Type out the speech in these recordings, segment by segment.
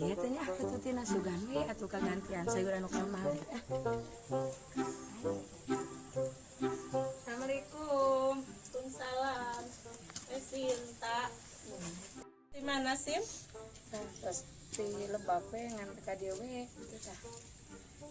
Aya teh nya atuh tina sugan we atuh kagantian sayur anu kamari ah. Assalamualaikum. Waalaikumsalam. Eh, Sinta. Di mana, Sin? Terus di lebak we ngan ka dieu we kitu tah.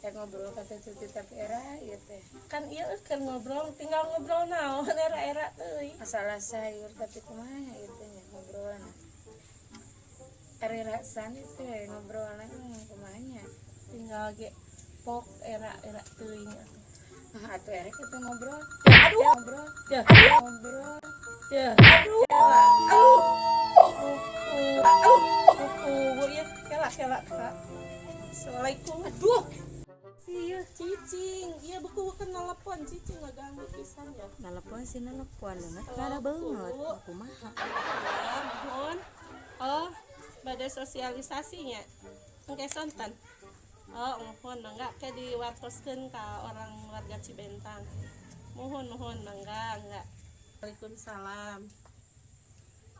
Rek ngobrol ka Teh Tuti tapi era ieu teh. Kan ieu keur ngobrol, tinggal ngobrol naon era-era teuing. Masalah sayur tapi kumaha ieu teh nya ngobrolna. Era san itu ngobrolna kumaha nya. Tinggal ge pok era-era teuing atuh. Ah atuh erek itu ngobrol. Aduh, Ngobrol, ya, ngobrol. Ya. Aduh. Aduh. Aduh. Aduh, ya, kela kela Kak. Assalamualaikum. Aduh. Iya, cicing. Iya, buku bukan nelpon, cicing ngaganggu pisan ya. Nelpon sih nelpon leungeut rada beungeut kumaha. Ya, mohon. Oh, badai sosialisasinya. Engke sonten. Oh, mohon mangga ke diwartoskeun ka orang warga Cibentang. Mohon, mohon mangga enggak. Waalaikumsalam.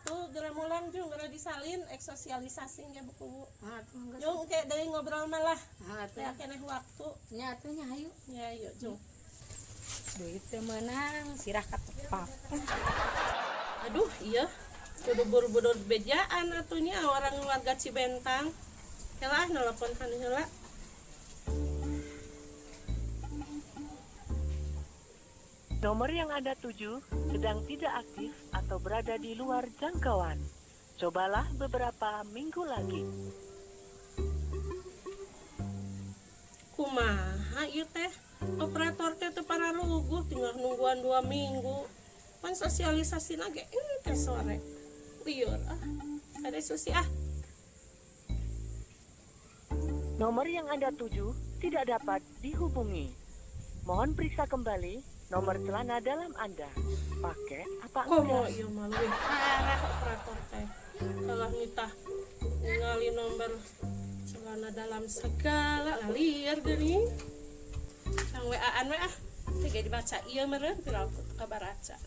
Tuh geura mulang jung geura disalin ek sosialisasi ge buku Bu. Ah atuh geus. Jung engke deui ngobrol malah. Ah atuh. Teh keneh waktu. Nya atuh nya hayu. Ya yuk jung. Duit teu meunang, sirah katepak. Aduh, iya. Kudu buru-buru bejaan atunya orang warga Cibentang. Helah nelpon kan heula. Nomor yang Anda tuju sedang tidak aktif atau berada di luar jangkauan. Cobalah beberapa minggu lagi. Kumaha ieu teh? Operator teh teu pararuguh tinggal nungguan 2 minggu. Pan sosialisasi ge teh sore. Lieur ah. Ada susi ah. Nomor yang Anda tuju tidak dapat dihubungi. Mohon periksa kembali nomor celana dalam Anda. Pakai apa Komo enggak? ieu mah leuwih parah operator teh. Kalau nitah ningali nomor celana dalam segala ngalieur geuning. Kang WA-an we ah. Teh ge dibaca ieu meureun pira kabaraca.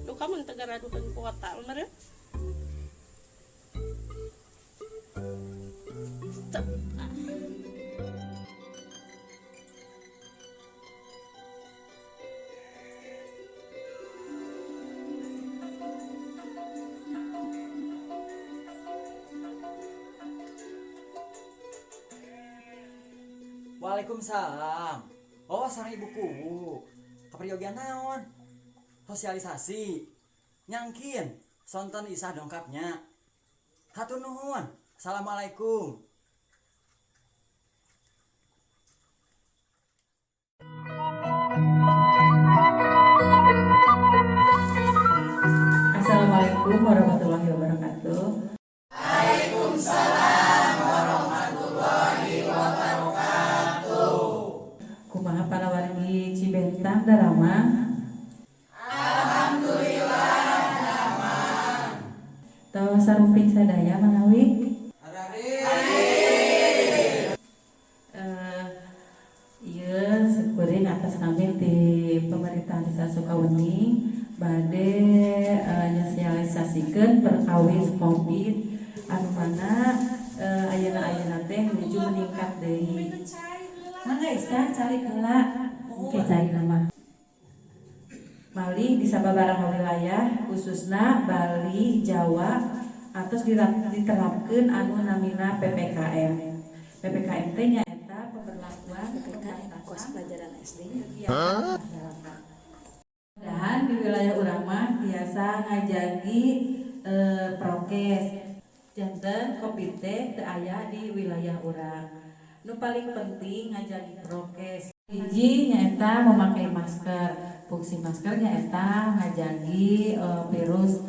Duka mun teu garaduheun kuota meureun. Teu. Ah. Waalaikumsalam. Oh, sareng Ibu Kuwu. Kaperyogian naon? Sosialisasi. Nyangkin. Sonten Isah dongkapnya. Hatur nuhun. Assalamualaikum. Assalamualaikum warahmatullahi wabarakatuh. Waalaikumsalam warahmatullahi wabarakatuh. Kumaha para wargi Cibentang daramang? Alhamdulillah daramang. Tos sarumping sadaya manawi? Eh, ieu kuring atas nami di pemerintahan Desa Sukawening bade nyosialisasikeun perkawis Covid anu mana ayeuna-ayeuna teh nuju meningkat deui. Mangga Isa calik heula. Oke cai nama. Malih di sababaraha wilayah khususna Bali, Jawa atos diterapkeun anu namina PPKM. PPKM teh nyaeta pemberlakuan PPKM kos pelajaran SD nya. kegiatan masyarakat. Mudahan di wilayah urang mah tiasa ngajagi prokes. Janten Covid teh teu aya di wilayah urang. Nu paling penting ngajagi prokes. Hiji nyaeta memakai masker. Fungsi masker nyaeta ngajagi virus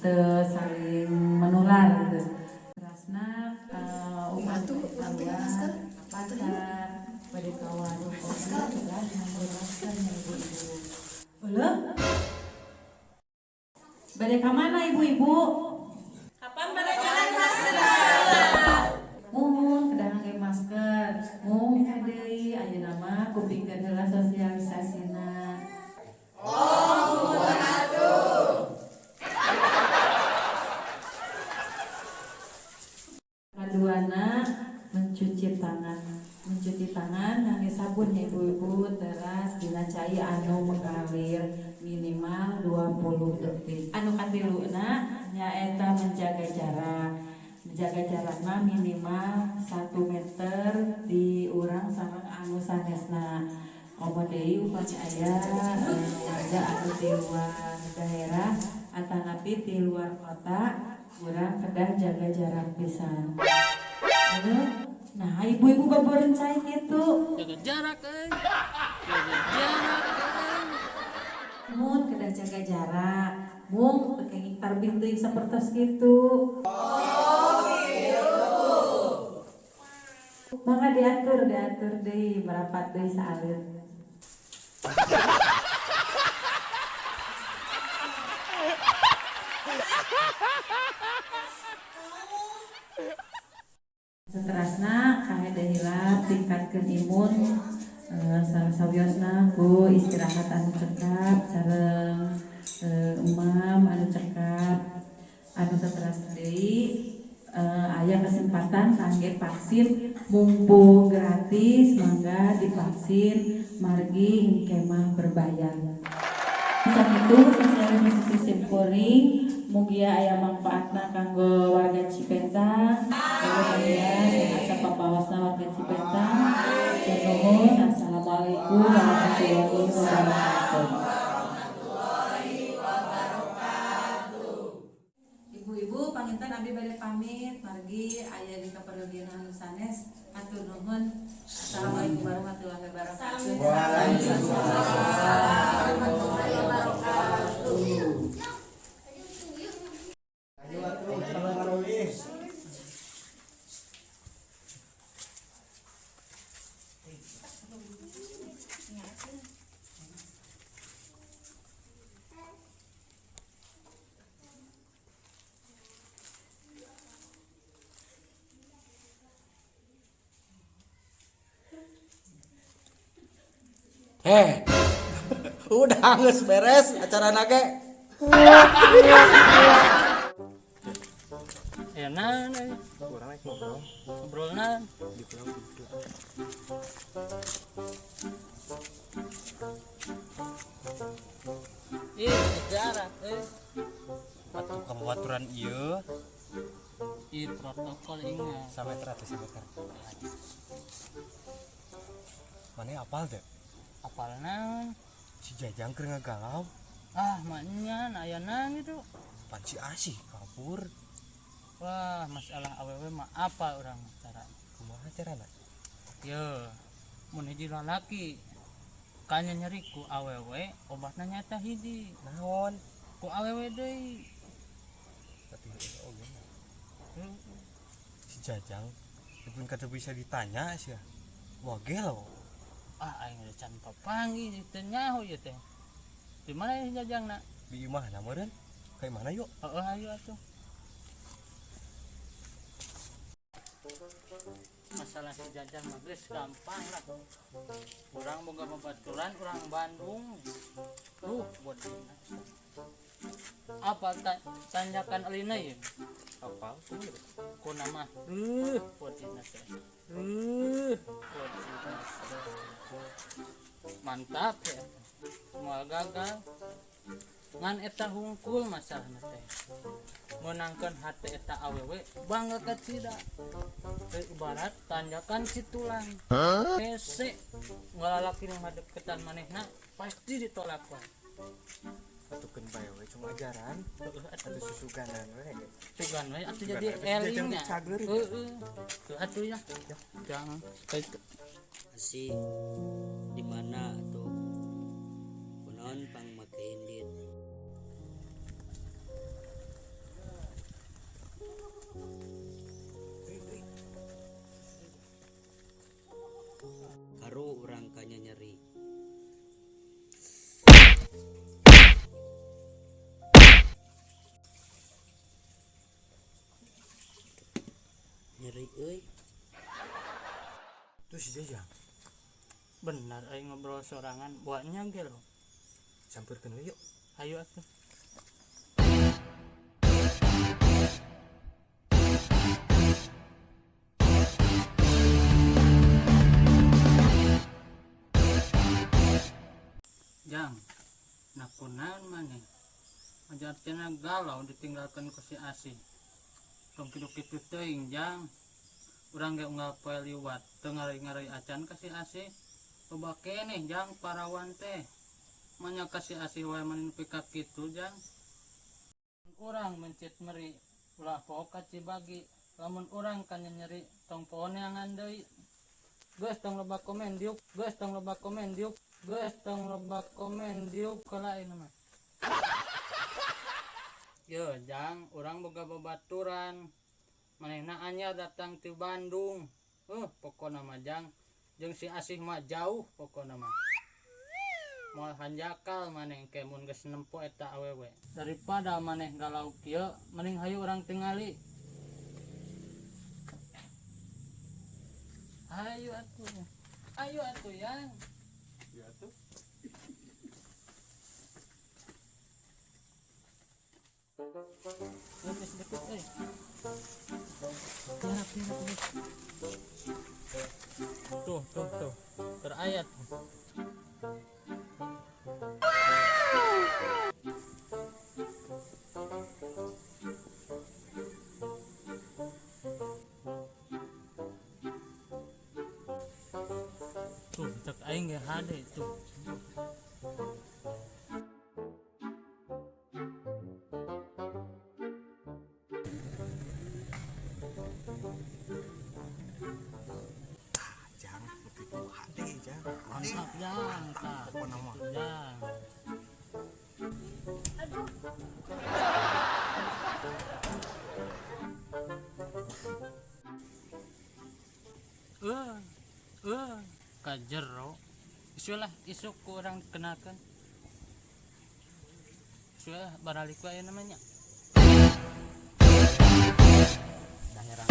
teu saling menular gitu. Terasna umat Atuh, urang teh masker. ka pasar, bade ka warung kopi kedah nganggo masker nya ibu-ibu. Heueuh? Bade ka mana ibu-ibu? Kapan pada jalan masker? Muhun kedah ngangge masker. Mung kadeui ayeuna mah kupingkeun heula sosialisasina. Oh, atuh. Kaduana Mencuci tangan, mencuci tangan ngangge sabun ya, ibu-ibu, teras dina cai anu mengalir minimal 20 detik. Anu katiluna nyaeta menjaga jarak. Menjaga jarakna minimal 1 meter di urang sareng anu sanesna. Komo deui upami aya warga anu di luar daerah atanapi di luar kota, urang kedah jaga jarak pisan. Lalu, nah, ibu-ibu baborencai gitu. Jaga jarak euy. Jaga jarak euy. Mun kedah jaga jarak, mung teu kenging tarbih teuing sapertos kitu. Maka diatur, diatur deui, merapat deui saalit. Seterasna kahede hilap, tingkatkeun imun salah sawiosna ku istirahat anu cekap sareng emam anu cekap. Anu saterasna deui, aya kesempatan kangge vaksin, mumpung gratis mangga divaksin margi engke mah berbayar. Sakitu sosialisasi ti simkuring, mugia aya manfaatna kanggo warga Cipentang. Mugia sehat sapapaosna warga Cipentang. Nuhun. Assalamualaikum warahmatullahi wabarakatuh. Ibu-ibu, panginten abdi bade pamit margi aya di kaperyogian anu sanes. Hatur nuhun. Assalamualaikum warahmatullahi wabarakatuh. Waalaikumsalam warahmatullahi wabarakatuh. Ayo atuh, salam tarawih. Eh, udah geus beres acara ge. Ya naon euy? Urang rek ngobrol. Ngobrol naon? Di pulau gitu. Ih, jarak euy. Atuh kabaturan ieu. Ih, protokol ingat. Sameter atuh, sameter. Mana apal teh? Apal naon? Si Jajang keur ngagalau. Ah, maknya aya naon gitu. Pan si Asih kabur. Wah, masalah awewe mah apa urang mah cara. Kumaha carana? Ye, mun hiji lalaki kanya nyeri ku awewe, obatna nyata hiji. Naon? Ku awewe deui. Tapi heueuh oge mah. Si Jajang pun kata bisa ditanya sih. Wah, gelo. Ah, aing geus can papanggih teu nyaho ieu teh. Di mana si Jajangna? Di imahna meureun. Kayak mana yuk? Heeh, ayo atuh. Masalah si Jajang mah geus gampang lah. Urang boga babaturan urang Bandung. Duh, bodina. Apa tanjakan alina ieu? Apa? Kuna mah. Bodina teh. Bodina teh. Mantap ya. Moal gagal. Ngan eta hungkul masalahna teh. Meunangkeun hate eta awewe bangga kacida. Teu ibarat tanjakan Citulang. Hese ngalalaki nu ngadeketan manehna pasti ditolak wae. Atuh keun bae we cuma ajaran. Heeh atuh. Atuh susuganan we. Sugan we atuh Sugan jadi we, atuh jajang elingnya. dicageur ya. Heeh. Tuh atuh ya. Jangan. Asih di mana atuh? Kunaon pang make indit? Karu urang kanya nyeri. Nyeri euy. Tuh si Jajang. Benar aing ngobrol sorangan buatnya ge lo. Sampeurkeun we yuk. Ayo atuh. Jang, nah kunaon maneh? Aja artinya galau ditinggalkan ku si Asih. Tong kitu-kitu teuing, Jang. Urang ge unggal poe liwat teu ngarai-ngarai acan ka si Asih. Loba keneh, Jang, parawan teh. Manya ka si Asih wae maneh nepi ka kitu, Jang. Urang mencit meri ulah poho ka Cibagi. Lamun urang kanyeri tong poho neangan deui. Geus tong loba komen diuk, geus tong loba komen diuk, geus tong loba komen diuk heula ayeuna mah. Yo, Jang, urang boga babaturan. Manehna anyar datang ti Bandung. Pokona mah, Jang, jeung si Asih mah jauh pokona mah. Moal hanjakal maneh engke mun geus nempo eta awewe. Daripada maneh galau kieu, mending hayu urang tingali. Hayu atuh. Ayo atuh, Yang. Ya atuh. Lebih sedikit euy. Tiarap, tiarap, tiarap. Tuh, tuh, tuh. Terayat. Tuh, cek aing ge hade tuh. Tah, Jang, nu kitu hade, Jang. Hade. Mantap, Jang. Tah. Pokona mah. Jang. Aduh. Kajero. Isulah isuk ku urang dikenalkeun. Isulah baralik wae namanya. Dah herang.